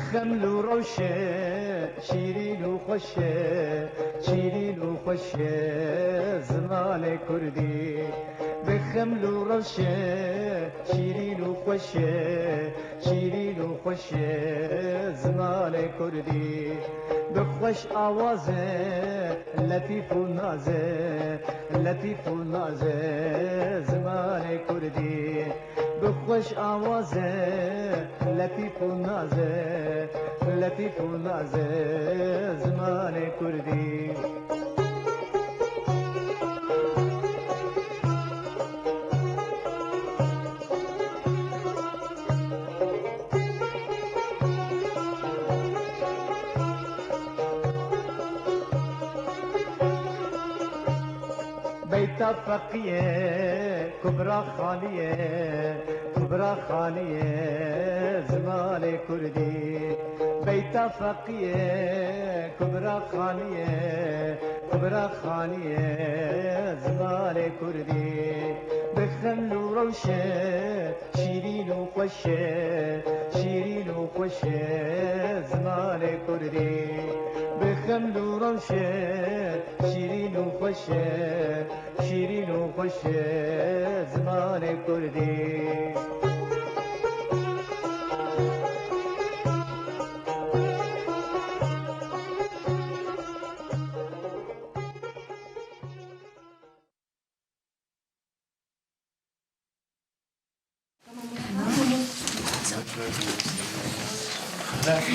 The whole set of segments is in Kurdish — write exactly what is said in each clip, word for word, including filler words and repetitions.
Xeml û rewşe, şîrîn û xweş e, şîrîn û xweş e zimanê kurdî. Bi xeml û rewşe, şîrîn û xweş e, şîrîn û xweş e zimanê kurdî. Bi xweş awaze, letîf û naze, letîf û naze zimanê kurdî. Bi xweş awaze, letîf û naze, letîf û naze zimanê kurdî. Beyta Feqîye, Kubra Xanîye, Kubra Xanîye zimanê kurdî. Beyta Feqîye, Kubra Xanîye, Kubra Xanîye zimanê kurdî. Bi xeml û rewşe, şîrîn û xweş e, şîrîn û xweş e zimanê kurdî. Bi xeml û rewşe, şîrîn û xweş e, şîrîn û xweş e zimanê kurdî.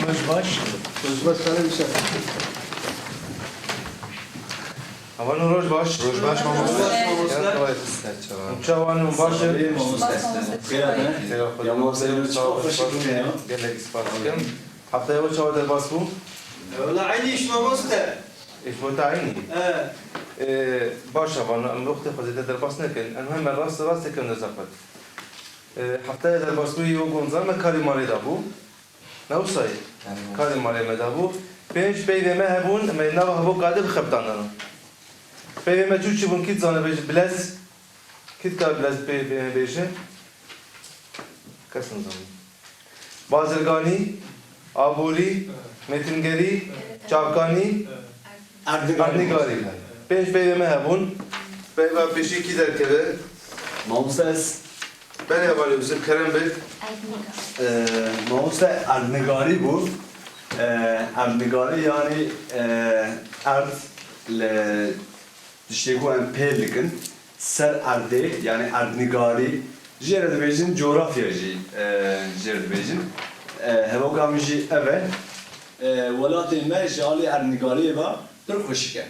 Roj baş. Roj baş, sana bir şey. Havan roj baş. Roj baş, mamoste. Roj baş, mamoste. Çawan baş. Xêr hatin. Ya mamoste, roj baş. Gelek spas dikim. Heftaya we çawa derbas bû? Wala eynî iş mamoste. Îş bo te eynî? He. Ee, baş e, vana em wextê xwe zêde derbas nekin. Em heme rast rast dikin nezafet. Ee, heftaya derbasbûyî û gonza me karê malê de bû. Ne wisa ye? Karê malê me de bû. Pênc peyvê me hebûn, me nava hevoka de bixebitandana. Peyvê me çû çi bûn, kî dizane bêje, bilez. Kî dikare bilez pê-, pê-, bêje? Kes nizane. Bazirganî, aborî, mêtingerî, çavkanî, erdnigarî. Pênc peyvê me hebûn. Peyva pêşî kî derkeve? Mamoste ez. Belê hevalê Yusuf, kerem bik. Ee, mamoste erdnigarî bû. Ee, erdnigarî yanî, ee, erd li Tiştê ku em pêl dikin, ser erdê, yanî erdnigarî, jê re dibêjin, coğrafya jî, e, jê re dibêjin. E, hevoka min jî ev e. E, welatê me ji alî erdnigariyê ve pir xweşik e.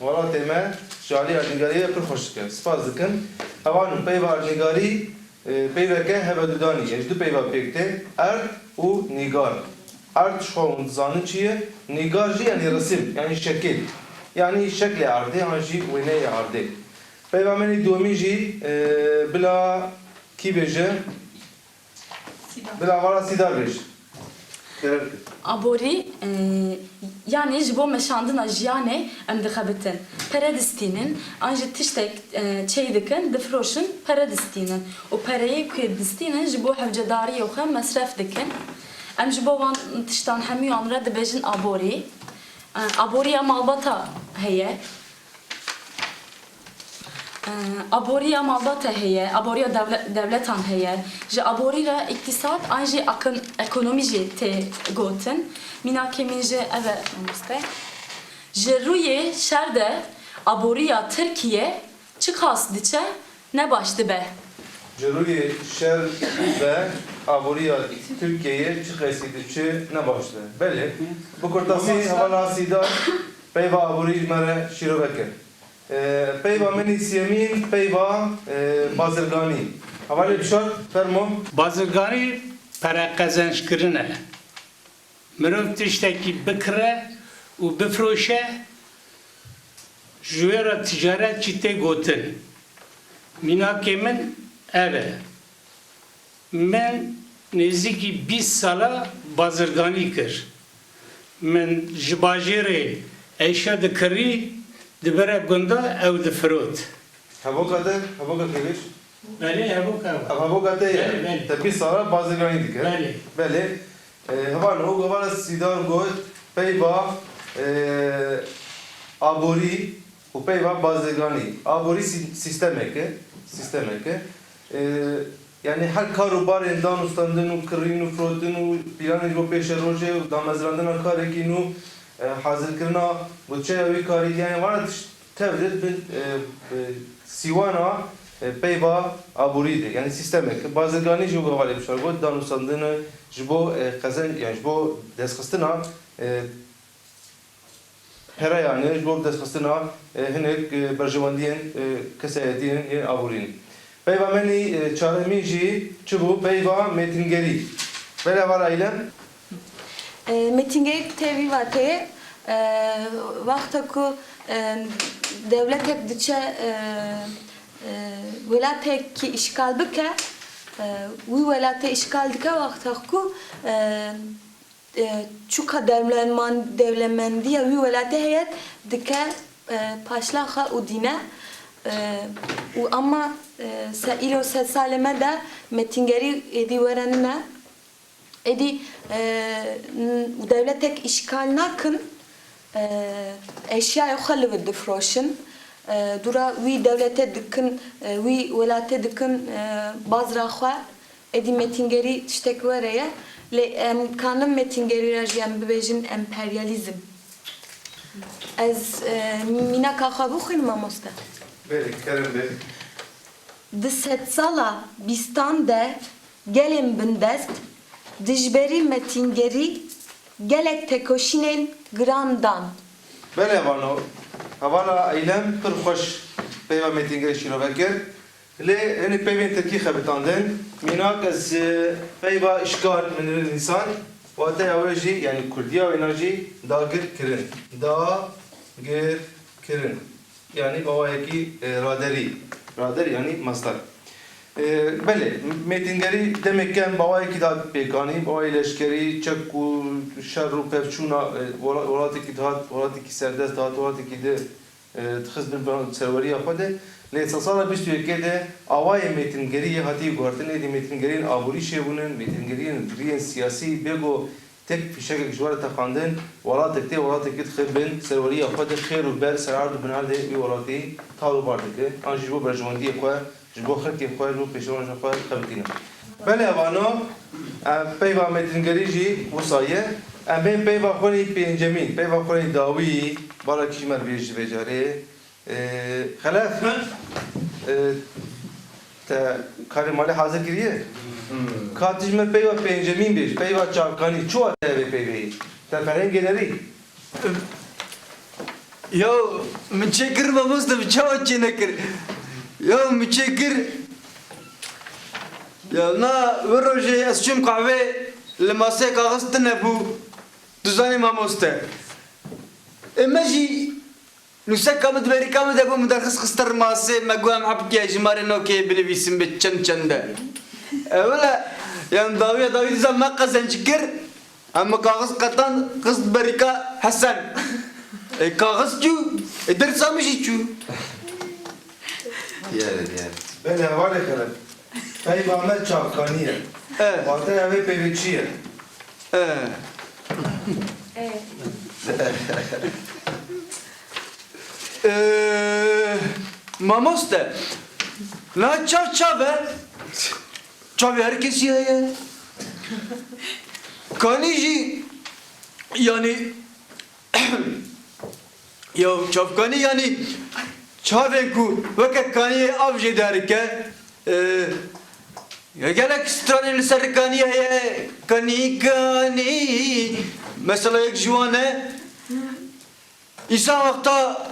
Welatê me ji alî erdnigariyê ve pir xweşik e. Spas dikim. Hevalno, peyva erdnigarî, e, peyveke hevedudanî ye, ji du peyva pêk tê, erd û nîgar. Erd ji xwe hûn dizanin çi ye? Nîgar jî yanî resim, yanî şekil. Yanî şeklê erdê, an jî wêneyê erdê. Peyva min ê duyemîn jî, e, bila kî bêje? Sîdar. Bila vala Sîdar bêje. Kerem kir. Aborî, e, yanî ji bo meşandina jiyanê em dixebitin. Pere distînin, an jî tiştek, e, çêy dikin, difiroşin, pere distînin. Û pereyê ku distînin ji bo hewcedariyê xwe mesref dikin. Em ji bo van tiştan hemûyan re dibêjin aborî. E, aboriya malbata heye. E, aboriya malbata heye, aboriya dewle-, dewletan heye. Ji aborî re îktisad an jî akon-, ekonomî jî tê gotin. Mînakê min jî ev e, mamoste. Ji rûyê şer de aboriya Tirkiye çiqas diçe ne baş dibe. Ji rûyê şer ve aboriya Tirkiyeyê çi qesî diçi ne baş dibe. Belê, bi kurtasî hevala Sîdar peyva aborî ji me re şîrove kir. Ee, peyva min ê siyemîn, peyva, e, bazirganî. Hevalê Bişar, fermo. Bazirganî pere qezençkirin e. Mirov tiştekî bikire û bifiroşe, ji wê re ticaret jî tê gotin. Mînakê min ev e. Min nêzîkî bîst sala bazirganî kir. Min ji bajêrê Eyşe dikirî, dibire gunda ew difirot. Hevoka te, hevoka kevêş? Belê, hevoka. Ev hevoka te ye? Belê, belê. Te bîst sala bazirganî dikir? Belê. Belê. E, hevalno, wek hevala Sîdar got, peyva, e, aborî û peyva bazirganî. Aborî sî-, sîstemek e, sîstemek e. E, yanî her kar û barên dan û standin û kirîn û firotin û planên ji bo pêşerojê û damezrandina karekî nû, e, hazirkirina budçeya wî karî, yanî vana tişt tev de bin, e, e, sîwana, e, peyva aborî de, yanî sîstemek. Bazirganî jî wek hevalê Bişar got, dan û standin e ji bo, e, qezen-, yanî ji bo destxistina, e, pereyan e, ji bo destxistina, e, hinek, e, berjewendiyên, e, kesayetiyên yên aborî ne. Peyva me nî, e, çaremîn jî çi bû? Peyva mêtingerî. Belê hevala Eylem? E, mêtingerî tê vî vateyê, e, wexta ku, e, dewletek diçe, e, e, welatekî îşgal bike, e, wî welatê îşgal dike wexta ku, e, e, çûka dewleman-, dewlemendiya wî welatê heye dike, e, paşla xwe û dîne, e, û ama, e, se îro sed salê me de mêtingerî êdî were nine. Êdî, e, n-, û dewletek îşgal nakin, e, eşyayê xwe li vir difroşin. E, dûra wî dewletê dikin, e, wî welatê dikin, e, bazra xwe. Êdî mêtingerî tiştek were ye. Lê em kanin mêtingerî re jî em bibêjin emperyalîzm. Ez, e, mînaka xwe bixwînim, mamoste. Belê, kerem be. Di sedsala bîstan de gelên bindest dijberî mêtingerî gelek tekoşînên giran dan. Belê vano, hevala Eylem pir xweş peyva mêtingerî şîrove kir. Lê hinî peyvên tirkî xebitandin. Mînak ez, e, peyva îşgal min nivîsan, wateya wê jî, yanî kurdiya wêna jî dagir kirin. Dagir kirin. Yanî bawayekî, e, raderî. Rader yanî mastar. E, belê, mêtingerî demeke em bawayekî dihat pêkanî, bawayê leşkerî, çek û şer û pevçûna, e, wela-, welatekî dihat, welatekî serdest dihat, welatekî di, e, dixist bin, bin serweriya xwe de. Lê sed sala bîst û yekê de awayê mêtingeriyê hatiye guhertin, êdî mêtingeriyên aborî çêbûnin, mêtingeriyên riyên siyasî bêgo Tek fîşekek ji we re teqandin, welatek tê, welatekî dixe bin serweriya xwe de xêr û ber, sererd û binerdê wî welatî tal û bar dike. An jî ji bo berjewendiyê xwe, ji bo xelkê xwe, ji bo pêşeroja xwe xebitîne. Belê evano, em peyva mêtingerî jî wisa ye. Em bên peyva xwe nî pêncemîn, peyva xwe nî dawî, balekî ji me re bêjî vê carê. Ee, Xelef, ee, te karê malê hazir kiriye? Hmm. Ka tu ji me peyva pêncemîn bêj, peyva çavkanî, çi wate ev ê peyveyî? Te ferhengê nerî? Ya, min çêkir mamoste, min çawa çê nekir? Ya, min çêkir. Ya, na, wê rojê ez çûm qehwê, li masê kaxiz tune bû. Tu zanî mamoste. Ê me jî Nûseka min di berîka min de bû, min derxist xiste masê, me got em hebkê ji me re nokê binivîsin bi çend çend e. E, wele, yan dawiya dawî dîsa me qezenc kir, em min kaxiz qetan, xist berîka Hesen. E, kaxiz çû, e, dersa min jî çû. Diyar e, diyar. Belê, hevalê Xelef. Peyva me çavkanî ye. E. Wateya vê peyvê çi ye? E. E. E, mamoste, na çav çav e? Çavê her kesî heye. Kanî jî, yanî, Ya çavkanî, yanî çavên ku weke kaniyê av jê derike, e, ya gelek stranên li ser kaniyê heye, kanî, kanî. Mesela yek ji wan e, însan wexta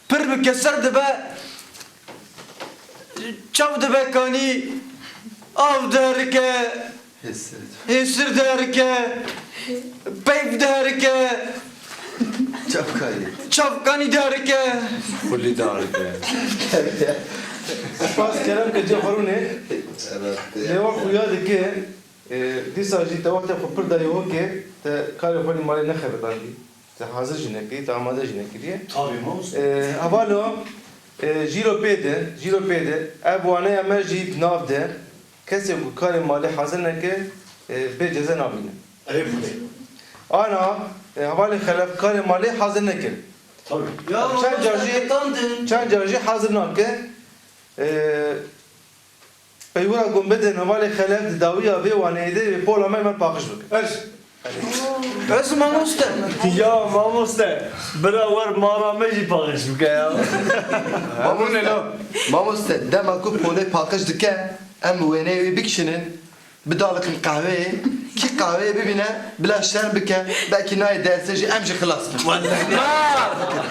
pir bi keser dibe, çav dibe kanî, av derike, Hêsir. Hêsir derike, peyv derike, Çavkanî. Çavkanî derike. Xulî derike. Spas kerem ke cê xwe rûnê. Evet. Lê we xuya dike, e, dîsa jî te wextê xwe pir dayê hokê, te karê xwe nî malê nexebitandî. Te hazir jî nekirî, te amade jî nekiriye. Tabii, mamoste. E, hevalo, e, jîro pê de, jîro pê de, ev waneya me jî di nav de, kesê ku karê malê hazir neke, e, bê ceze nabîne. Erê bûne. Ana, e, hevalê Xelef karê malê hazir nekir. Tabii. Ya, çend car jî, çend car jî hazir nake. E, Peywira ku em bidin hevalê Xelef di dawiya vê waneyê de wê pola me me paqij bike. Ez. Ez mamoste. Ya mamoste, bira wer mara me jî paqij bike ya. Mamoste, mamoste, dema ku polê paqij dike, em wêneyê wî bikişînin, bidaliqin qehweyê, kî qehweyê bibîne, bila şerm bike, belkî nayê dersê jî em jî xilas bin.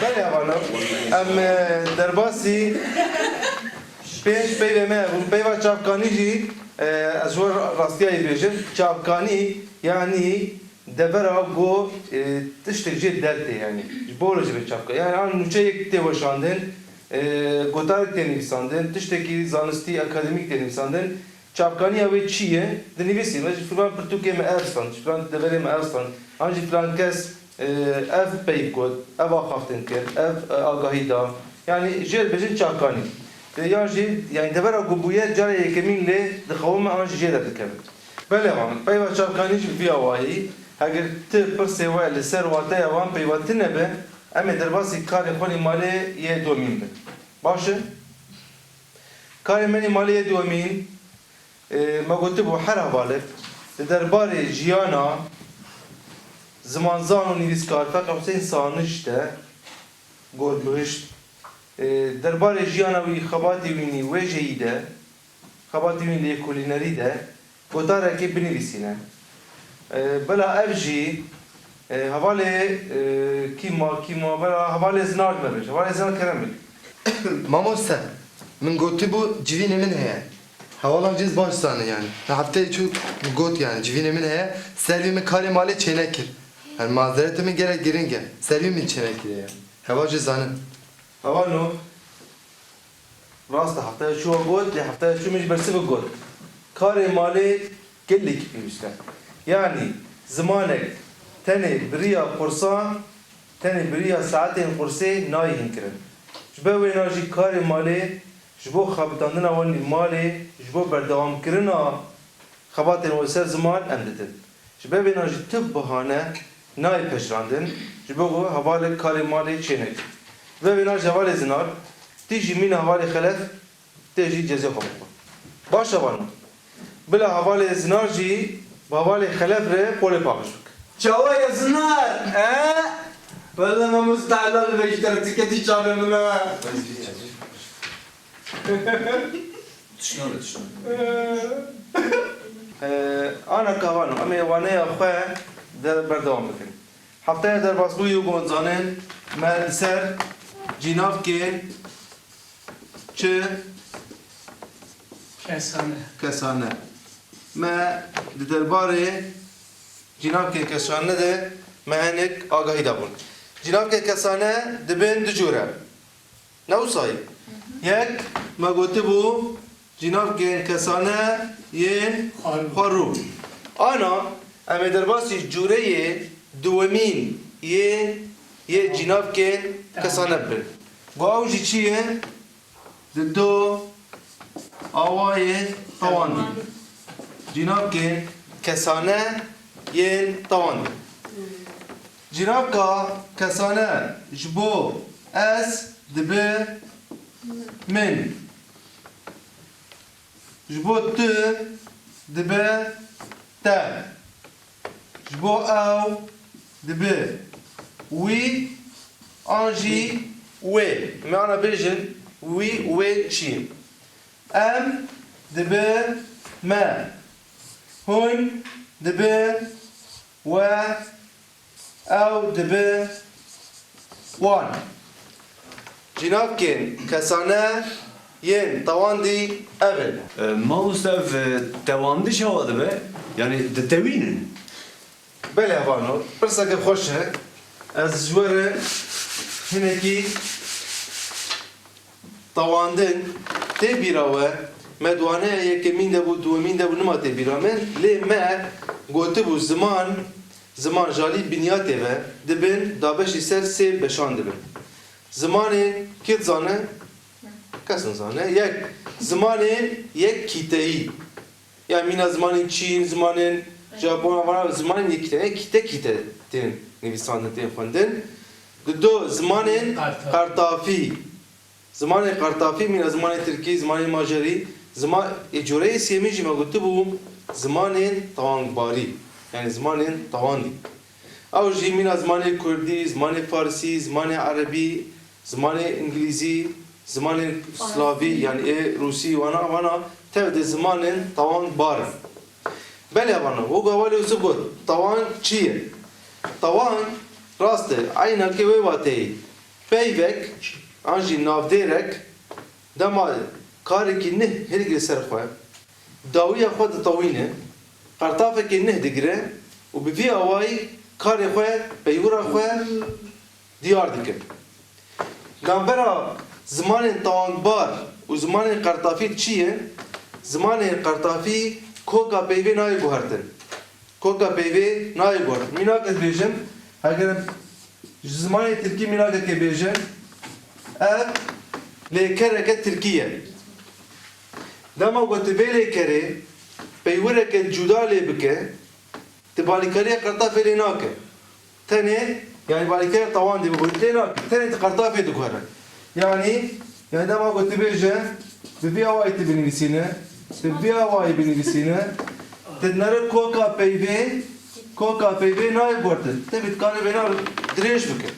Belê hevalno, em, e, derbasî Pênc peyvê me bûn. Peyva çavkanî jî, e, ez ji we rastiya yê bêjim. Çavkanî, yanî devera ku, e, tiştek jê dertê, yanî ji bo ji vê çavka-, yanî an nûçeyek tê weşandin, e, gotarek tê nivîsandin, tiştekî zanistî, akademîk tê nivîsandin. Çavkaniya wê çi ye? Dinivîsî, me ji filan pirtûkê me ev stand, ji filan deverê me ev stand, an jî filan kes, e, ev peyv got, ev axaftin kir, ev, e, agahî da. Yanî jê dibêjin çavkanî. E, yan jî, yanî devera ku bûye cara yekemîn lê dixewime an jî jê derdikevin. Belê wan, peyva çavkanî jî bi vî awayî, heger ti pirsê we li ser wateya wan peyva tune be, em ê derbasî karê xwe lê malê yê domîn bin. Baş e? Karê me lê malê yê domîn, e, me gotibû her hevalek di derbarê jiyana zimanzan û nivîskar Feqî Husên Sanij de got, bihişt, e, derbarê jiyana wî, xebatê wî nî wêjeyî de, xebatê wî lêkolînerî de gotarekê binivîsîne. E, bila ev jî, e, hevalê, e, kîma, kîma, bila hevalê Zinar me bêje. Hevalê Zinar kerem bike. Mamoste, min gotibû civînê min heye. Hewalan jî baş zane yanî. Hefteyê çû min got yanî civînê min heye. Ser vî min karê malê çênekir. Yanî mazeretê min gelek giring e. Ser vî min çênekiriye ya. Heval jî zanin. Hevalno, rast e, hefteya çû we got, lê hefteya çû min jî bersivik got. Karê malê gelekî pêwîst e. Yanî zimanek tenê bi riya qursan, tenê bi riya saetên qursê nayê hînkirin. Ji ber wêna jî karê malê ji bo xebitandina wan li malê, ji bo berdewamkirina xebatên wan li ser ziman em didin. Ji ber vêna jî tu bihane nayê pejirandin, ji bo ku hevalek karê malê çêneke. Ji ber vêna jî hevalê Zinar, tî jî mîna hevalê Xelef, tê jî cezê xwe bixwe. Baş e vano. Bila hevalê Zinar jî bi hevalê Xelef re polê paqij bike. Çawa ye Zinar, e? Wele me mustehla li vejî te re tiketî çavê min e. Tiştan re, tiştan. Ee, ana kavano, em ê waneya xwe der-, berdewam bikin. Hefteya derbasbûyî û gonzanin me li ser cînavkên çi? Kesane. Kesane. Me di derbarê cînavkên kesane de me hinek agahî dabûn. Cînavkên kesane dibin du cûre. Ne wisa ye? Yek, me gotibû, cînavkên kesane yên xwerû. Xwerû. Ana, em ê derbasî cûreyê duwemîn yê, yê cînavkên kesane bibin. Got ew jî çi ye? Di do awayê tewandî. Cînavkên kesane yên tewandî. Cînavka kesane ji bo ez dibe min. Ji bo tu dibe te. Ji bo ew dibe wî an jî wê. Em ê ana bêjin wî, wê çi ye? Em dibe me. Hûn dibe we. Ew dibe wan. Cînavkên kesane yên tewandî ev in. E, mamoste, ev, e, tewandî çawa dibe? Yanî ditewînin? Belê vano, pirseke xweş e. Ez ji we re hinekî Tewandin tê bîra we, me di waneya yekemîn de bû, duwemîn de bû, nima tê bîra min, lê me gotibû ziman, ziman ji alî binyatê ve dibin dabeşî ser sê beşan dibin. Zimanên kê dizane? Kes nizane. Yek, zimanên yek kîteyî. Ya mîna zimanên çîn, zimanên Cevap, vana zimanên yekî te, yekî te, yekî te tên nivîsandin, tên xwendin. Dido, zimanên Qertafî. Qertafî. Zimanê Qertafî, mîna zimanê Tirkî, zimanê Macarî, ziman-, ê coreyê sêmî jî me gotibû zimanên tawangbarî. Yanî zimanên tawandî. Ew jî mîna zimanê Kurdî, zimanê Farsî, zimanê Erebî, zimanê Îngilîzî, zimanê Slavî, yanî ê Rûsî, wana, wana tev de zimanên tawangbar in. Belê vana, wek hevalê Yûsif got, tawang çi ye? Tawang, rast e, eynakê wê wateyê. Peyvek, an jî navdêrek, dema karekî nih hilgire ser xwe, dawiya xwe ditewîne, qertafekê nih digire û bi vî awayî karê xwe, peywira xwe diyar dike. Navbera zimanên tawangbar û zimanên qertafî çi ye? Zimanê qertafî koka peyvê nayê guhertin. Koka peyvê nayê guhertin. Mînak ez bêjim, heger em ji zimanê tirkî mînakekê bêjin, ev lêkereke tirkî ye. Dema ku tu vê lêkerê peywireke cuda lê bike, tu balîkariya qertafê lê nake. Tenê, yanî balîkariya tawandê biguherî lê nake. Tenê tu qertafê diguhere. Yanî, yanî dema ku tu bêje, bi vî awayî tu binivîsîne, tu bi vî awayî binivîsîne, tu dinere koka peyvê, koka peyvê nayê guhertin. Tevî dikarî vêna dirêj bike.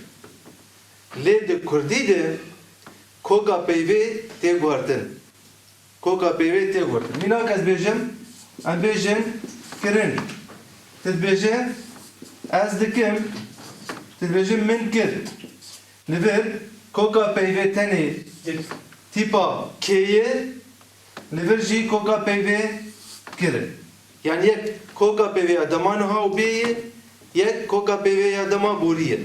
Lê di kurdî de koka peyvê tê guhertin. Koka peyvê tê guhertin. Mînak ez bêjim, em bêjin kirin. Tu dibêje ez dikim, tu dibêje min kir. Li vir koka peyvê tenê tîpa kê ye, li vir jî koka peyvê kir e. Yanî yek koka peyvê ya dema niha û bê ye, yek koka peyvê ya dema borî ye.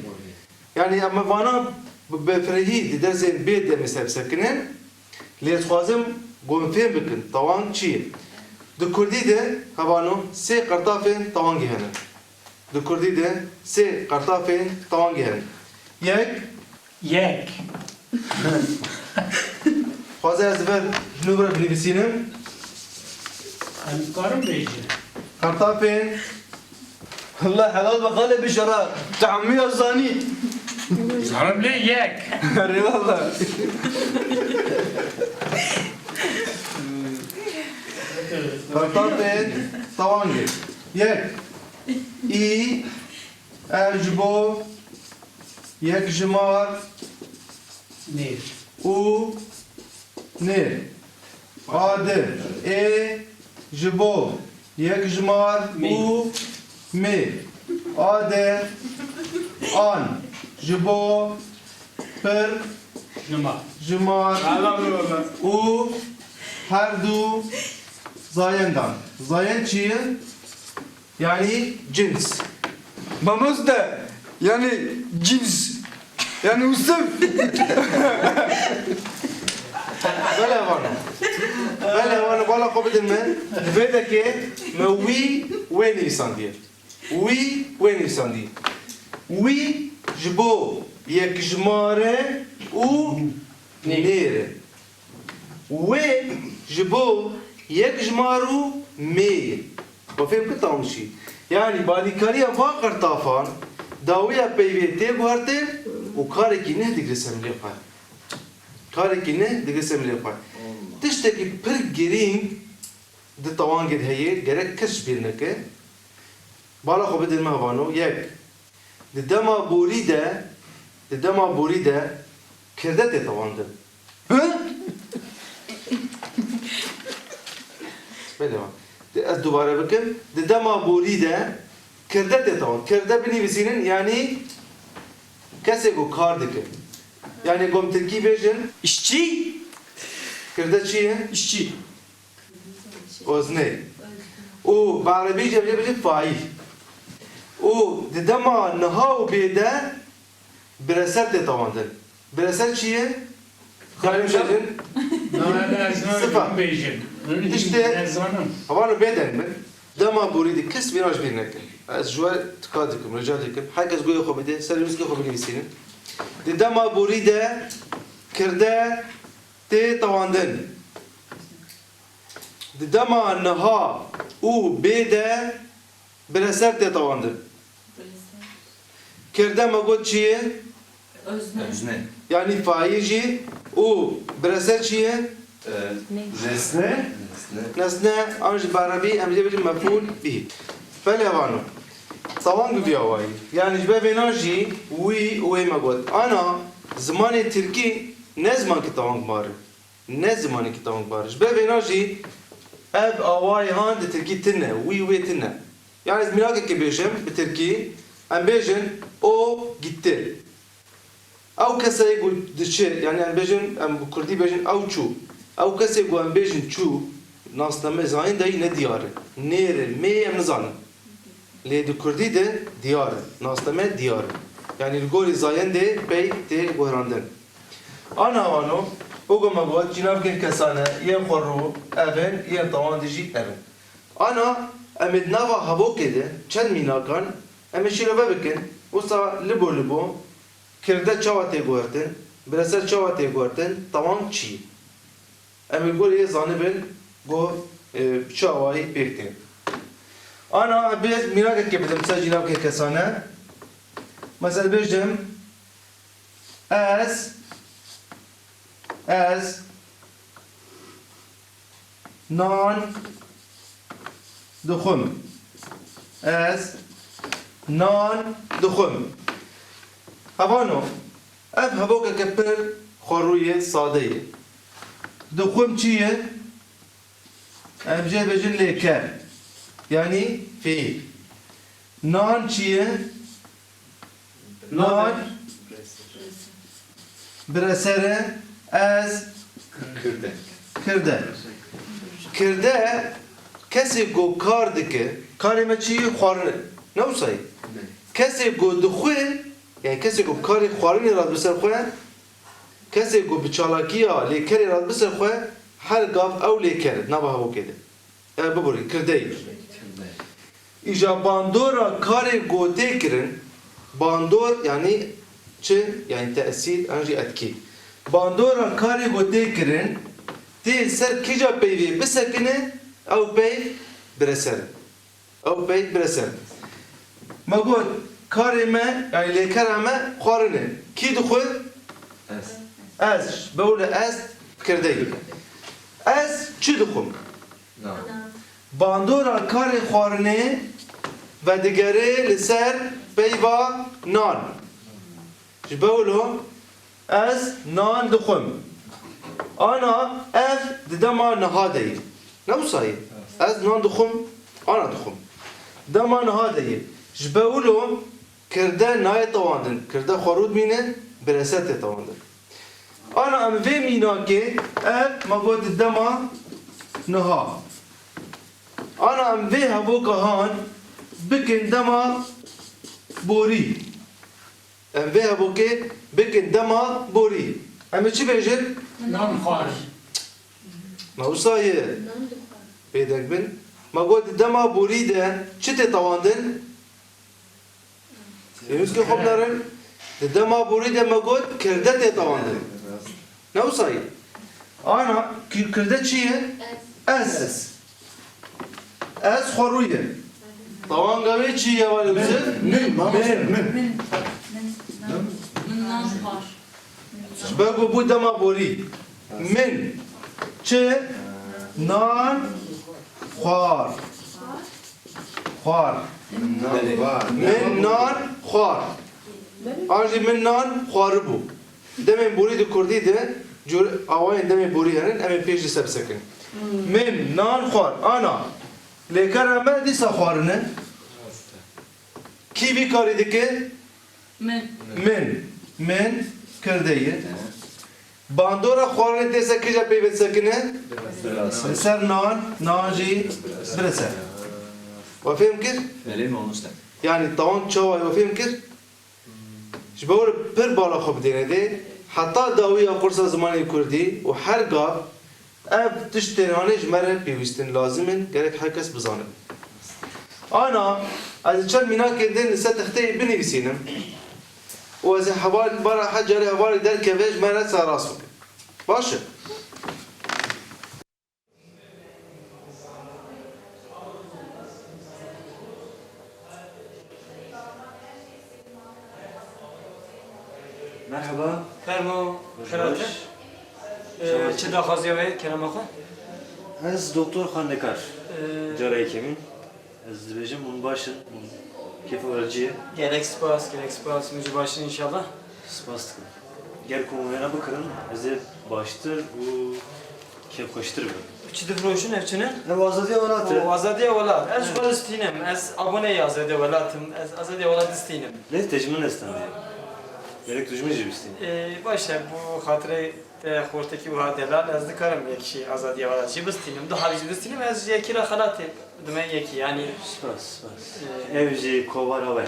Yanî em vana bi, bi firehî di dersên bê de em ê ser bisekinin, lê ez dixwazim ku em fêm bikin tawang çi ye. Di kurdî de hevano sê qertafên tawangê hene. Di kurdî de sê qertafên tawangê hene. Yek. Yek. Xwaze ez ver ji nû re binivîsînim. Em karin bêjin. Qertafên. Allah helal be xalê bişara. Tahmiya zanî. Zanim lê yek. Eyvallah. Qertafên tawangê. Yek. Î. Ev ji bo yekjimar û nê. A di. Ê ji bo yekjimar û mê. A di. An ji bo pir jimar û her du zayendan. Zayen çi ye? Yanî cins. Mamoste, yanî cins. Yanî Yûsif. Belê vana. Belê vana, bala xwe bidin min. Vê dekê me wî, wê nivîsandiye. Wî, wê nivîsandiye. Wî ji bo yekjimare û nêr e. Wê ji bo yekjimar û mê ye. We fêm kir tam çi? Yanî balîkariya van qertafan dawiya peyvê tê guhertin û karekî neh digre semlê xwe. Karekî neh digre semlê xwe. Tiştekî pir girîng di tawangê de heye, gerek kes ji bîr neke. Bala xwe bidin me hevano. Yek. Di dema borî de, di dema borî de kirde tê tewandin. Hı? Belê wan. Di, ez dubare bikim. Di dema borî de kirde tê tewandin. Kirde binivîsînin, yanî kesê ku kar dike. Yanî gom tirkî bêjin. İşçi. Kirde çi ye? İşçi. Ozne. Û bi erebî jî em jê bêjin faîl. Û di dema niha û bê de bireser tê tewandin. Bireser çi ye? Karim bêjin. Sifa. Tiştê. Hevano bê deng bin. Dema borî de kes vêna ji bîr neke. Ez ji we tika dikim, rica dikim. Her kes guhê xwe bide, ser nivîskê xwe binivîsînin. Di dema borî de kirde tê tewandin. Di dema niha û bê de Bireser tê tewandin. Kirde me got çi ye? Özne. Özne. Yanî faîl jî û bireser çi ye? Ee, Ne. Nesne. Nesne. Nesne, an jî bi erebî em jê bêjin mefûl bihî. Belê vano. Tewang bi vî awayî. Yanî ji ber vêna jî wî û wê me got. Ana, zimanê tirkî ne zimankî tewang bar e. Ne zimanekî tewang bar e. Ji ber vêna jî ev awayê han di tirkî tune, wî wê tune. Yanî ez mînakekê bêjim bi tirkî, em bêjin o gitti. Ew kesê ku diçe, yanî em bêjin, em bi kurdî bêjin ew çû. Ew kesê ku em bêjin çû, nasname zayendeyî ne diyar e. Nêr e, mê em nizanin. Lê di kurdî de diyar e. Nasname diyar e. Yanî li gorî zayendê pey tê guherandin. Ana wano, wekî me got, cînavkên kesane yên xwerû ev in, yên tewandî jî ev in. Ana em ê di nava hevokê de çend mînakan em ê şîrove bikin. Wisa libo libo kirde çawa tê guhertin, bireser çawa tê guhertin, tewang çi ye? Em ê gorî yê zanibin ku, e, bi çi awayî pêk tên. Ana, ez mînakekê bidim ser cînavkê kesane. Mesela bêjim, ez, ez nan dixwim. Ez nan dixwim. Hevano, ev hevokeke pir xwerû ye, sade ye. Dixwim çi ye? Em jê bêjin lêker. Yanî fiîl. Nan çi ye? Nan bireser e. Ez kirde. Kirde. Kirde kesê ku kar dike, karê me çi ye? Xwarin e. Ne wisa ye? Ne. Kesê ku dixwe, yanî kesê ku karê xwarinê re dibe ser xwe, kesê ku bi çalakiya lêkerê re dibe ser xwe, her gav ew lêker e, nava hevokê de. E, biborî, kirdeyî. Îja bandora karê ku tê kirin, bandor yanî çi? Yanî tesîr an jî etkî. Bandora karê ku tê kirin, tê li ser kîja peyvê bisekine, ew peyv bireser e. Ew peyv bireser e. Me got, karê me, yanî lêkera me xwarin e. Kî dixwe? Ez. Ez. Bewle ez kirdeyî. Ez çi dixwim? Nan. Bandora karê xwarinê vedigere li ser peyva nan. Ji ber wilo ez nan dixwim. Ana ev di dema niha de ye. Ne wisa ye? Ez nan dixwim, ana dixwim. Dema niha de ye. Ji ber wilo kirde nayê tewandin. Kirde xwerû dimîne, bireser tê tewandin. Ana em vê mînakê, ev me got di dema niha. Ana em vê hevoka han bikin dema borî. Em vê hevokê bikin dema borî. Em ê çi bêjin? Nan xwar. Me wisa ye. Nan dixwar. Bêdeng bin. Me got di dema borî de çi tê tewandin? Pêwîst ke xwe binerin, di dema borî de me got kirde tê tewandin. Ne wisa ye? Ana, ki-, kirde çi ye? Ez. Ez. Ez xwerû ye. Tewanga wê çi ye, wele Yûsif? Min, mamoste, min. Min. Min. Min nan xwar. Ji ber ku bû dema borî. Min çi? Nan xwar. Xwar. Min nan xwar. An jî min nan xwaribû. Demên borî di kurdî de cûr awayên demên borî herin, em ê pêş li ser bisekin. Min nan xwar. Ana, lêkera me dîsa xwarine. Kî vî karî dike? Min. Min. Min kirde ye. Bandora xwarinê tê ser kîja peyvê disekine? Li ser nan, nan jî bireser. We fêm kir? Belê mamoste. Yanî tewang çawa ye we fêm kir? Ji ber pir bala xwe bidêne dê, heta dawiya qursa zimanê kurdî û her gav ev tiştên hanê ji me re pêwîst in, lazim in, gerek her kes bizane. Ana, ez ê çend mînakên din li ser texteyê binivîsînim û ez ê heval, bara her carê hevalê derkeve ji me re sererast bikin. Baş e. Merhaba. Fermo, Hoş xerat e? baş. Ee, çi daxwaziya we, kerema xwe? Ez doktor xwendekar. Ee, Cara yekemîn. Ez dibêjim hûn baş in. Hûn kêfa we cî ye. Gelek spas, gelek spas. Min jî baş in înşallah. Spas dikim. Ger ku hûn wêna bikirin, ez ê baştir û kêfxweştir bim. Çi difiroşin, ev çi ne? Ev azadiya welat e. O, Azadiya Welat. Ez xwe distînim. Ez aboneyê Azadiya Welat im. Ez Azadiya Welat distînim. Lê te ji min ne standê. Gerek tu ji min jî bistînî. Ee, baş e, bo xatirê te xortekî wiha delal, ez dikarim yek jî Azadiya Welat jî bistînim. Du hebî jî distînim, ez ji yekî re xelatê dime yekî, yanî. Spas, spas. Ev jî kovara we.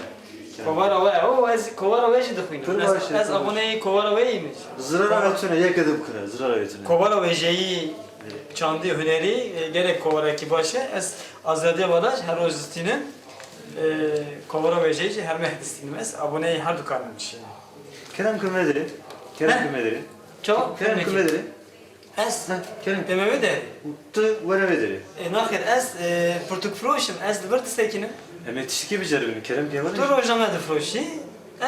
Kovara we, o, ez kovara we jî dixwînim. Pir Ez, baş e, ez pir baş. aboneyê kovara we yî min. Zirara we tune, yek ê dibikire, zirara we tune. Kovara wêjeyî çandî hunerî, e, gelek kovarekî baş e. Ez Azadiya Welat her roj distînim. E, kovara wêjeyî jî her meh distînim. Ez aboneyê her dukan im jî. Kerem kim vedire. Kerem kim vedire. Çawa? Kerem kim vedire. Ez? Ha, Kerem. Eme wê derê. Tu were vedire. E, naxêr, ez, e, pirtûkfiroş im. Ez li vir disekinim. Em ê tiştekî biceribin. Kerem kim Tu vedire. rojname difiroşî,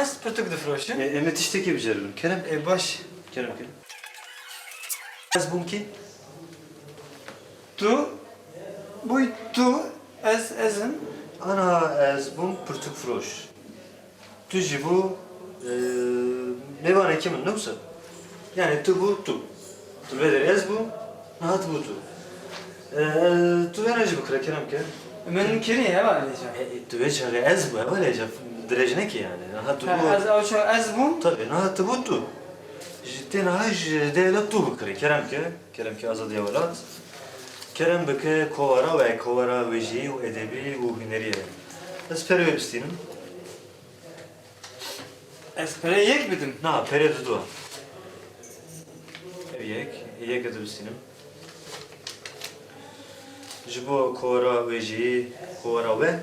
ez pirtûk difiroşim. E, em ê tiştekî biceribin. Kerem. E, baş. Kerem kim. Ez bûm kî? Tu, bûy tu, ez, ez im. Ana ez bûm pirtûkfiroş. Tu jî bû, e, mêvanekî min, ne wisa? Yani tu bû tu. Tu vê derê ez bû, niha tu bû tu. E, e, tu vêna jî bikire, kerem ke. Min kirî, hevalê ca. E, e, tu vê çaxê ez bû, hevalê ca, dirêj nekî yani. Niha tu Ha, bû. ez ew çax ez bûm. Tabii, niha tu bû tu. Ji tê niha ji dê tu bikire, kerem ke. Kerem ke Azadiya Welat. Kerem bike kovara we, kovara wêjeyî û edebî û hunerî ye. Ez perê wê bistînim. Ez perê yek bidim. Na, perê du du. Ev yek, yek ez bistînim. Ji bo kovara wêjeyî, kovara we.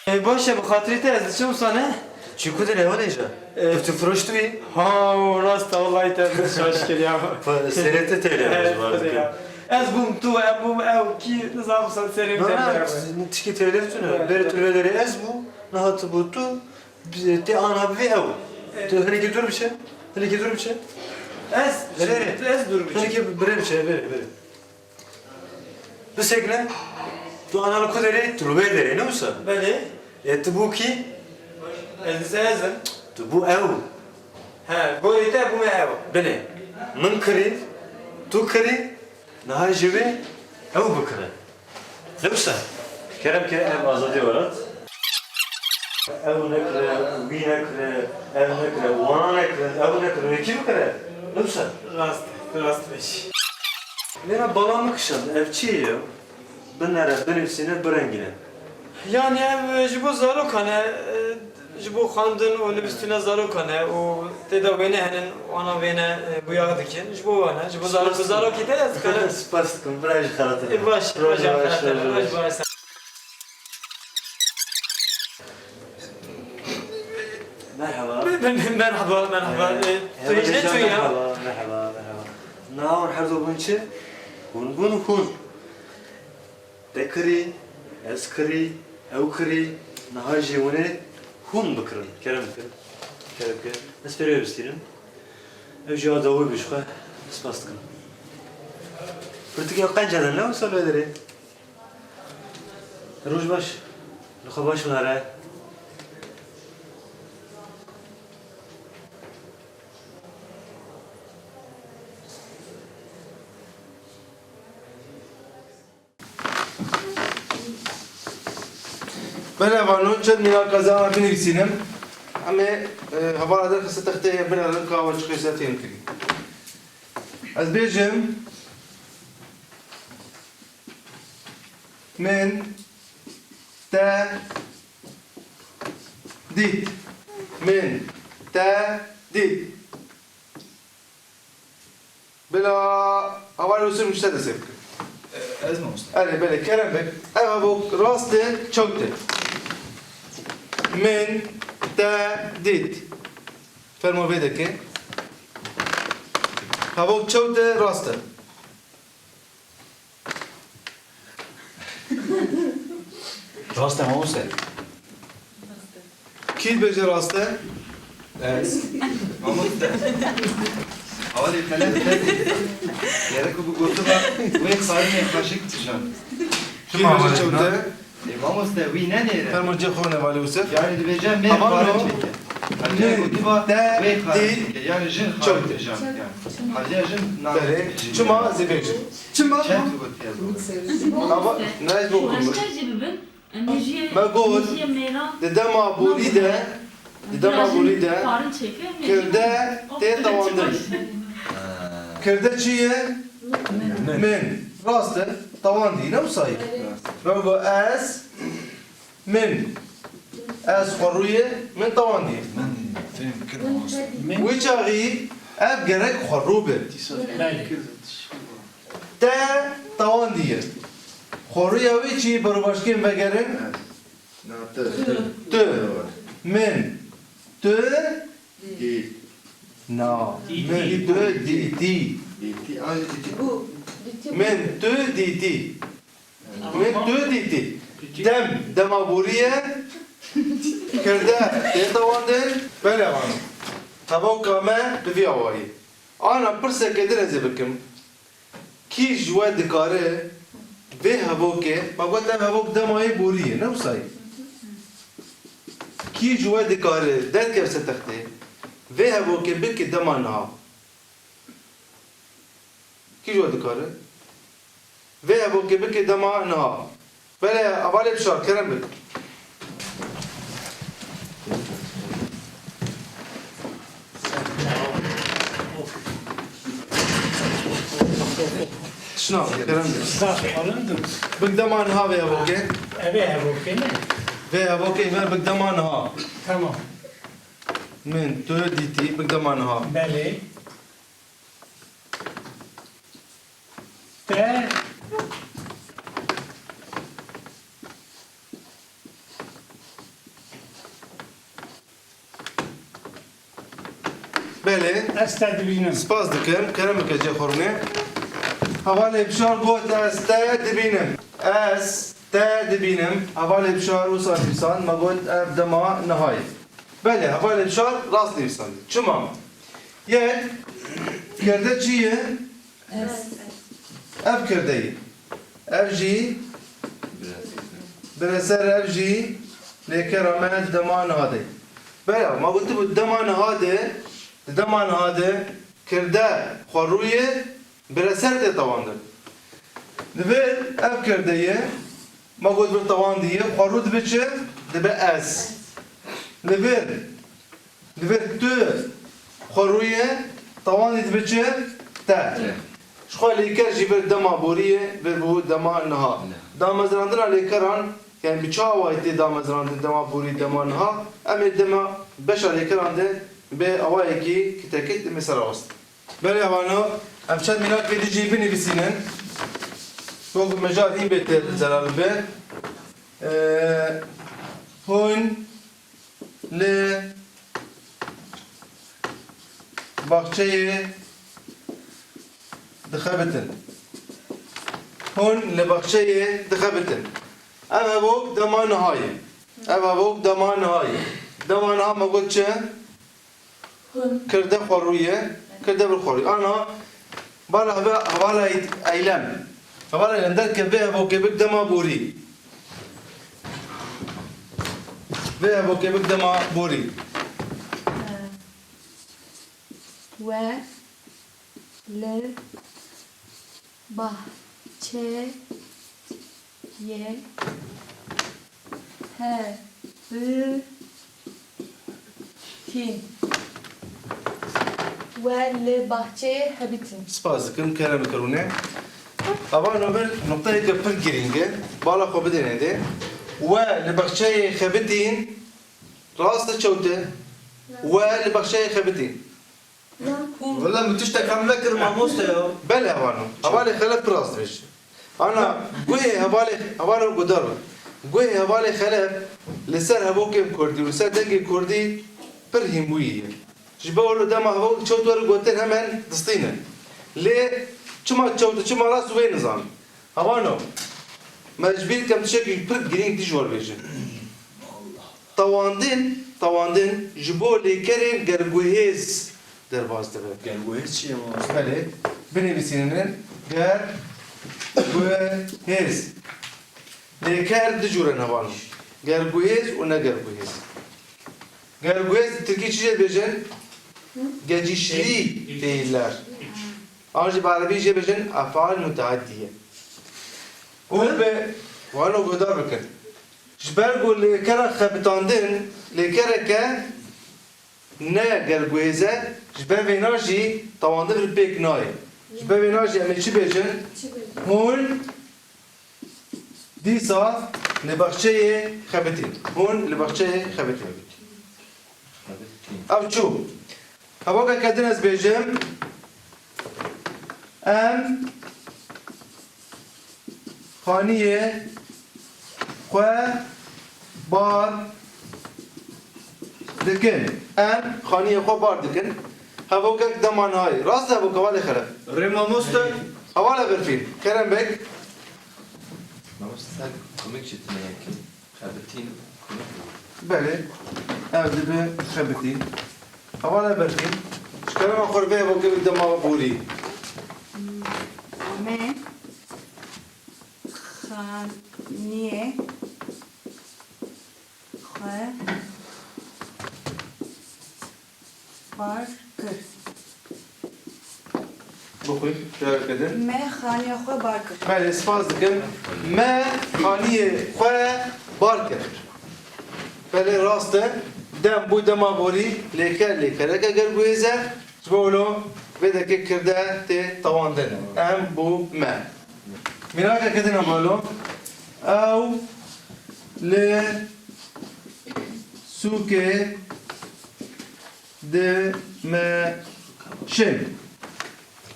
E, baş e, bi xatirê te ez diçim wisa ne? Çi ku dile wele ja? E. Pirtûkfiroş tu yî? Ha, rast e, wallahî te min şaş kir ya. Serê te têlê Evet, var. ya. Ez bûm tu, em bûm ew, kî nizam san serê Na, te na, beraber. tişkî têlê tune. Evet. Berê tu vê derê ez bû, niha tu bû tu, tê ana bivê ew. Tu hinekî dûr biçe, hinekî dûr biçe. Ez, Nereye? ez dûr biçim. Hinekî birê biçe, berê, berê. Bisekine, tu ana li ku derê, tu li wê derê, ne wisa? Belê. E, tu bû kî? Ez dise ez im. Tu bû ew. He, gorê te bûme ew. Belê. Min kirî, tu kirî, niha ji vê ew bikire. Ne wisa? Kerem ke ev Azadiya Welat. Ew nekire, wî nekire, ev nekire, wana nekire, ew nekire, wê kî bikire? Ne wisa? Rast, rast beş. Lêna bala min kişand, ev çi ye? Binere, binivîsîne, birengîne. Yani ev ji bo zarokan e, e, ji bo xwendin û nivîstina zarokan e û tê de wêne henin, wana wêne, e, bûyax dikin. Ji bo wan e, ji bo zarok, zarokî te ez dikarim. Spas dikim, bira ji xelatê. E, baş, Roj baş, baş, baş, roj baş, baş. baş. Merhaba. Me-, me-, me-, merhaba, merhaba. E, tu hêj ne çû ya? Merhaba, merhaba, merhaba. Na hûn her du bûn çi? Hûn bûn hûn. Te kirî, ez kirî, ew kirî, niha jî hûn ê hûn bikirin. Kerem bikin. Kerem bikin. Ez pêrê wê bistînim. Ew jî a dawî bû ji xwe. Spas dikim. Pirtûkê qenc hedin, ne wisa li wê derê? Roj baş. Li xwe baş binare. Belê, vano çend mîna qeza binivîsînim. Em ê, e, hevala derxiste texteyê, binêrin ka we çi qîse tên kirî. Ez bêjim, min te dît. Min te dît. Bila heval Yusuf ji te destê bike. Ez mamoste. Erê, belê, kerem be. Ev hevok rast e, çewt e. Min te dît. Fermo vê deke. Hevok çewt e, rast e. Rast e mamoste. Kî dibêje rast e? Ez. Mamoste. Awalê qelem te. Gerek ku bi gotina wê xarinê xweşik dijan. Kî dibêje çewt e? Ê mamoste, wî nenêre. Fermo cê xwe ne valê Yusuf. Yani dibêje mê xarin çêke. Hatiye gotiba wê xarin çêke. Yani jin xarin dijan. Yani. Hatiye jin navê. Belê. Çima zêbêjin? Çima? Çend gotiye bu? Ama ne ez bokum. Me got, di dema borî de, di dema borî de, kirde tê tewandin. Kirde çi ye? Min. Rast e, tewandî, ne wisa ye? Me got ez, min. Ez xwerû ye, min tewandî ye. Wî çaxî ev gerek xwerû be. Te tewandî ye. Xwerûya wî çi? Berobaşkên vegerin. Na, tu. Tu. Min. Tu. Dî. Na. Dîtî. Min tu dîtî. Dîtî. Ay, dîtî. Min tu dîtî. Min tu dîtî. Dem, dema borî ye. Kirde tê tewandin. Belê, vano. Hevoka me bi vî awayî. Ana pirseke din ez ê bikim. Kî ji we dikare vê hevokê, me got ev hevok dema yê borî ye, ne wisa ye? Kî ji we dikare derkeve ser textê, vê hevokê bike dema niha? Kî ji we dikare vê hevokê bike dema niha? Belê, hevalê Bişar, kerem bik. Tişna, kerem bik. Bik dema niha vê hevokê. Evê hevokê ne? Vê hevokê ver bik dema niha. Tamam. Min tu dîtî, bik dema niha. Belê. Te. Belê. Ez te dibînim. Spas dikim. Kerem bike cê xwe rûnê. Hevalê Bişar got ez te dibînim. Ez te dibînim. Hevalê Bişar wisa nivîsand, me got ev dema niha ye. Belê, hevalê Bişar rast nivîsandiye. Çima? Yek, kirde çi ye? Ev kirde ye. Ev jî, bire ser ev jî lêkera me di dema niha de. Belê, ma gotibû di dema niha de, di dema niha de kirde xwerû ye, bire ser tê tewandin. Li vir ev kirde ye, ma got vir tewandî ye, xwerû dibe çi? Dibe ez. Li vir, li vir tu xwerû ye, tewandî dibe çi? Te. Te. Ji xwe lêker jî vir dema borî ye, vir bû dema niha. Niha. Damezrandina lêkeran, yani bi çi awayî tê damezrandin dema borî, dema niha, em ê dema beşa lêkeran de bi awayekî kitekit em ê ser rast. Belê, hevano, em çend mînak vê dijî binivîsînin. Wekî mejal hîn bê tê zelal be. Ee, hûn li baxçeyê dixebitin. Hûn li baxçeyê dixebitin. Ev hevok dema niha ye. Ev hevok dema niha ye. Dema niha me got çi? Kirde xwerû ye, kirde vir xwerû. Ana, bala heve-, hevala eylem. Hevala eylem derke vê hevokê bik dema borî. Vê hevokê bik dema borî. We li bahçeyê hebitîn. We li bahçeyê hebitîn. Spas dikim, kerem dikim rûnê. Ava nû bir nokteyeke pir girîng e. Bala xwe bidêne dê. We li baxçeyê xebitîn. Rast e, çewt e? We li baxçeyê xebitîn. Wele min tiştek hem nekir mamoste ya. Belê, hevano. Hevalê Xelef pir rast dibêje. Ana, guhê hevalê, hevano guhdar be. Guhê hevalê Xelef li ser hevokên kurdî û li ser dengê kurdî pir hînbûyî ye. Ji ber wilo dema hevok çewt were gotin hemen distîne. Lê çima çewt û çima rast wê nizanin. Hevano, me ji bîr kem tiştekî pir girîng tê ji we re bêjim. Tewandin, tewandin ji bo lêkerên gerguhêz derbas dibe. Gerguhêz çi ye mamoste? Belê, binivîsînin gerguhêz. Lêker du cûre ne hevalno. Gerguhêz û ne gerguhêz. Gerguhêz di tirkî çi jê dibêjin? Geçişlî fiiller. An jî bi erebî jê bêjin efal muteaddiye. Û bi, wano guhdar bikin. Ji ber ku lêkera xebitandin lêkereke ne gerguhêz e, ji ber vêna jî tewandin vir pêk nayê. Ji ber vêna jî em ê çi bêjin? Çi bêjin? Hûn dîsa li baxçeyê xebitîn. Hûn li baxçeyê xebitîn. Ev çû. Hevokeke din ez bêjim, em xaniyê xwe bar dikin. Em xaniyê xwe bar dikin. Hevokek dema nayê. Rast e, hevok hevalê xeref. Rê mamoste. Hevala berfîn. Kerem Beg. Mamoste, ser komik jî tune yekî. Xebitîn komik bû. Belê. Ev dibe xebitîn. Hevala berfîn. Ji kerema xwe re vê hevokê bik dema borî. Me xaniyê xwe bar kir. Bixwîn, careke din. Me xaniyê xwe bar kir. Belê, spas dikim. Me xaniyê xwe bar kir. Belê, rast e. Dem bû dema borî, lêker, lêkereke gerguhêz e. Ji bo wilo vê dekê kirde tê tewandin. Em bû me. Mînakeke din e, balo. Ew li sûkê dimeşin.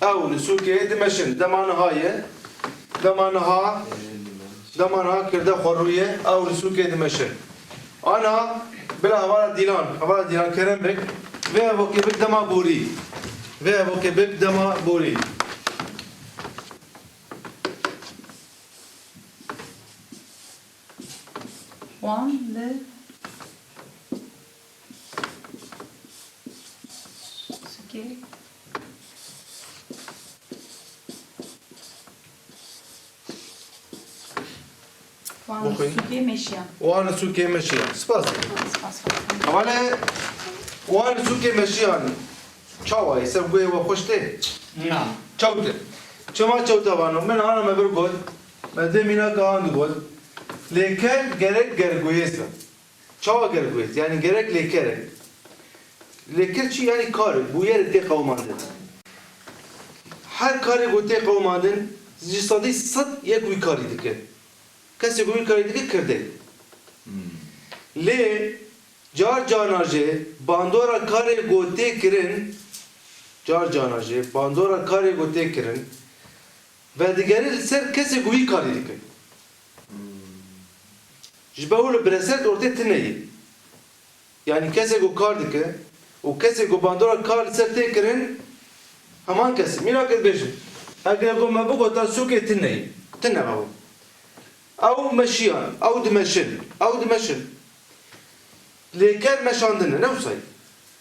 Ew li sûkê dimeşin. Dema niha ye. Dema niha, dema niha kirde xwe rûye. Ew li sûkê dimeşin. Ana, bila hevala Dîlan, hevala Dîlan kerem bik. Vê hevokê bik dema borî. Vê hevokê bik dema borî. Wan li sûkê, wan li Bixwîn. Sûkê meşiyan. Wan li sûkê meşiyan. Spas dikim. Spas, spas. Hevalê, wan li sûkê meşiyan. Çawa ye? Ser guhê we xweş tê? Na. Çewt e. Çima çewt e vano? Min ana me vir got. Me dê mînaka an digot. Lêker gerek gerguhêz be. Çawa gerguhêz? Yani gerek lêker e. Lêker çi? Yani kar e, bûyer e tê qewimandin. Her karê ku tê qewimandin, ji sedî sed yek wî karî dike. Kesê ku wî karî dike, kirde. Hmm. Lê car carna jî bandora karê ku tê kirin, car carna jî bandora karê ku tê kirin, vedigere li ser kesê ku wî karî dike. Hmm. Ji ber wilo bireser di ortê tune ye. Yanî kesê ku kar dike û kesê ku bandora kar li ser tê kirin, heman kes e. Mîna ke dibêjim, eger ku me bigota sûkê tune ye, tune ew. Ew meşiyan, ew dimeşin, ew dimeşin. Lêker meşandin e, ne wisa ye?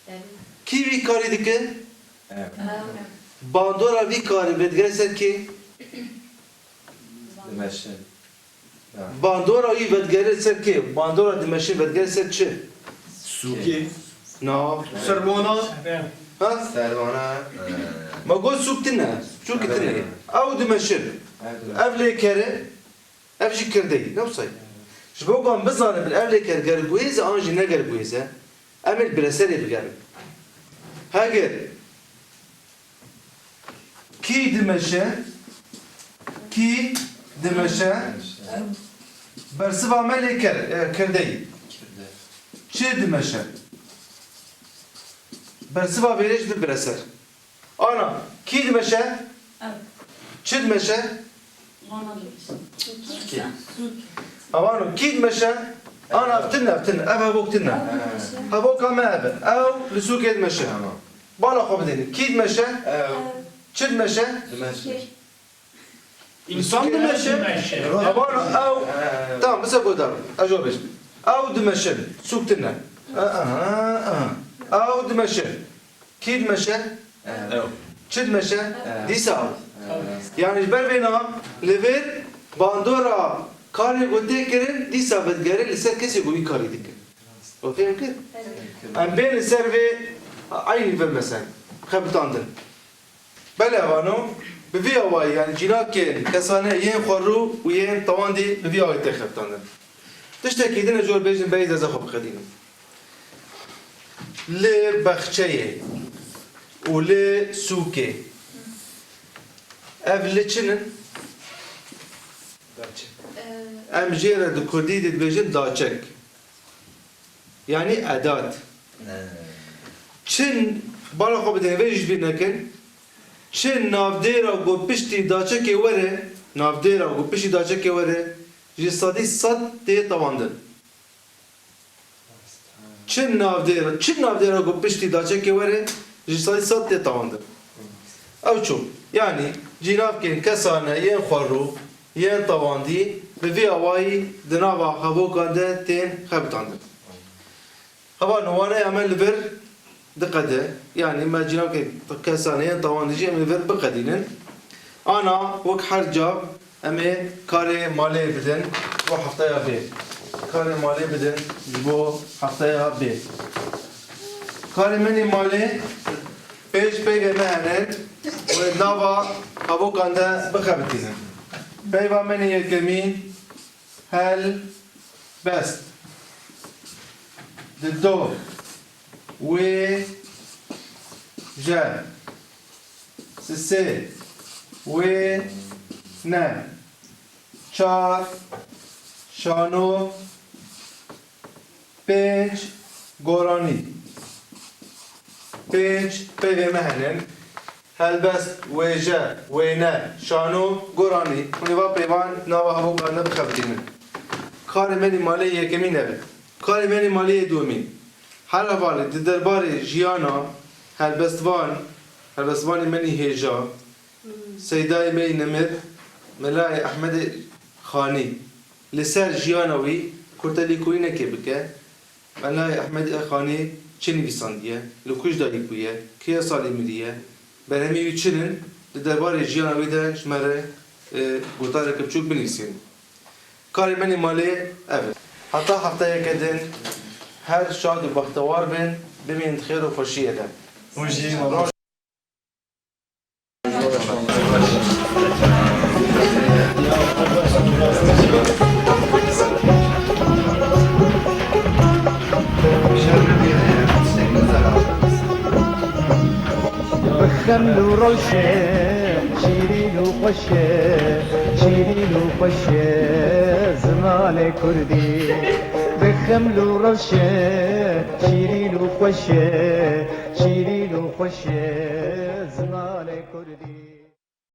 Evet. Kî vî karî dike? Evet. Bandora vî karî vedigere ser kê? Dimeşin. Ya. Bandora wî vedigere ser kê? Bandora dimeşin vedigere ser çi? Sûkê. Na. Serwana. Ha? Serwana. Me got sûk tune. Sûkê tune. Ew dimeşin. Ev lêker e. Ev jî kirdeyî, ne wisa ye? Ji bo ku em bizanin ev lêker gerguhêz e an jî ne gerguhêz e, em ê li bireserê bigerin. Heger kî dimeşe, kî dimeşe, bersiva me lêker, e, kirdeyî. Çi dimeşe? Bersiva vêrê jî bi bireser. Ana, kî dimeşe? Ev. Çi dimeşe? Vana dimeşe. Sûkê. Avano, kî dimeşe? Ana, ev tune, ev tune. Ev hevok tune. Ev dimeşe. Hevoka me ev e. Ew li sûkê dimeşe. Tamam. Bala xwe bidêne. Kî dimeşe? Ew. Çi dimeşe? Dimeşe. Sûkê. Însan dimeşe. Avano, ew. Ew. Tamam, bize guhdar. Ez jê bêjim. Ew dimeşin. Sûk tune. Aha, aha. Ew dimeşin. Kî dimeşe? Ew. Çi dimeşe? Ew. Dîsa ew. Ew. Yani ji ber vêna li vir bandora karê ku tê kirin dîsa vedigere li ser kesê ku wî karî dike. We fêm kir? Em bên li ser vê eynî vir mesela. Xebitandin. Belê vano, bi vî awayî, yani cînakên kesane yên xwerû û yên tewandî bi vî awayî tê xebitandin. Tiştekî din ez jor bêjim, berî ez ê xwe biqedînim. Li bexçeyê û li sûkê. Ev li çi nin? Daçik. Em jê re di kurdî de dibêjin daçek. Yani edat. He. Çin, bala xwe bidin, vê jî ji bîr nekin. Çin navdêra ku piştî daçekê were, navdêra ku piştî daçekê were, ji sedî sed tê tewandin. Çi navdêra, çi navdêra ku piştî daçekê were, ji sedî sed tê tewandin. Ew çû. Yani cînavkên kesane yên xwerû, yên tewandî, bi vî awayî di nava hevokan de tên xebitandin. Hevalno, waneya me li vir diqede. Yani me cînavkên kesane yên tewandî jî em li vir biqedînin. Ana wek her cav em ê karê malê bidin bo hefteya bê. Karê malê bidin ji bo hefteya bê. Karê menî malê pêş peyvê me hene, wê nava hevokan de bixebitînin. Peyva menî yekemîn, helbest. Dido, wê, je. Sisê, wê, ne. Çar, şano. Pênc, goranî. Pênc peyvê me hene. Helbest, wêje, wêne, şano, goranî. Hûn ê va peyvan nava hevokan de bixebitînin. Karê menî malê yekemîn ev e. Karê menî malê yê duyemîn. Her hevalê di derbarê jiyana helbestvan, helbestvanê menî hêja, Seydayê me yî nemir, Melayê Ehmedê Xanî, li ser jiyana wî kurtelîkoyînekê bike. Melayê Ehmedê Xanî çi nivîsandiye, li ku ji dayik bûye, kê salî miriye, berhemê wî çi nin, di derbarê jiyana wî de ji me re, e, gotareke biçûk binivîsînin. Karê menî malê ev e. Heta hefteyeke din her şad û bextewar bin, bimînin di xêr û xweşiyê de. Hûn jî Bi xeml û rewşe, şîrîn û xweş e, şîrîn û xweş e, zimanê kurdî. Bi xeml û rewşe, şîrîn û xweş e, şîrîn û xweş e, zimanê kurdî.